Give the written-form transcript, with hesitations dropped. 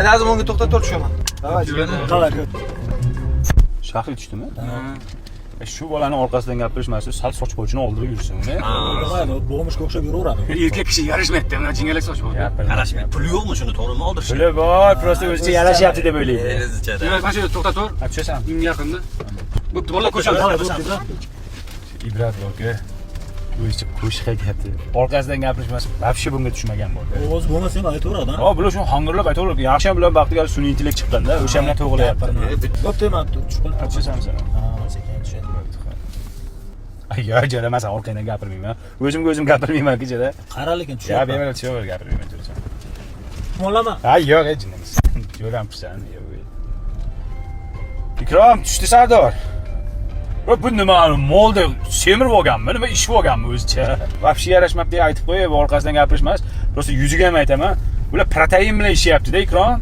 Lazim unga to'xtab tur, tushaman. Давай. Shahri tushdimi? Shu bolani orqasidan gapirish emas, sal soch boshini oldirib yursin uni. Mayli, бомж ga o'xshab yuraveradi. Erkak kishi yarashmayapti, mana jingalak soch bor. Yarashmaydi. Puli yo'qmi shuni, to'g'rimi, oldirish? Puli bor, просто o'zicha yarashyapti deb o'ylaydi. O'zicha. Demak, mana shu yerda to'xtab tur. Ha, tushasan. Unga yaqinda. Bo'pti, bolalar, ko'rishamiz. Ibrat borku. O'zicha qo'shiq aytyapti. Orqasidan gapirish emas, вообще bunga tushmagan bo'ldi. Ovoz bo'lmasa ham aytaveradi. Ha, bular shuni hangirlab aytaveradi. Yaxshi ham bular baxtiga sun'iy intellekt chiqqanda, o'sha bilan to'g'rilayapti. Bo'pti, man tushib qolib. Tushasan sen. Ha, sekin tushadi. Ay, yo'q, jo'ra, man san orqangdan gapirmayman. O'zimga o'zim gapirmayman kechada. Qara, lekin Ya, tushyapti. bemalol tushaver, gapirmayman jo'ra. Molama. Ha, yo'q, ey, jinnimiz. Jo'rampisan, yo'q. Ikrom, tushdi Sardor. Va bu nima, molda semirib olganmi, nima ish bo'lganmi o'zicha? Вообще yarashmabdi deb aytib qo'yib, orqasidan gapirish emas. Просто yuziga ham aytaman. Bular protein bilan ishlayapti-da, Ikrom.